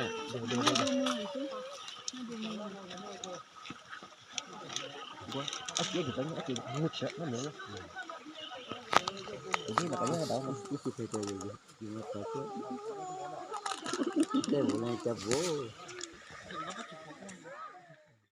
ນະ ເບິ່ງ ເບິ່ງ ເບິ່ງ ເບິ່ງ ເອົາເກັບຢູ່ໄປ ເອົາເກັບ ງຶດຊະ ມັນເໜືອ ນີ້ລະກະຍັງເດົາ ມັນ ໄດ້ບໍ່ ລອງຈັບໂວ້ຍ.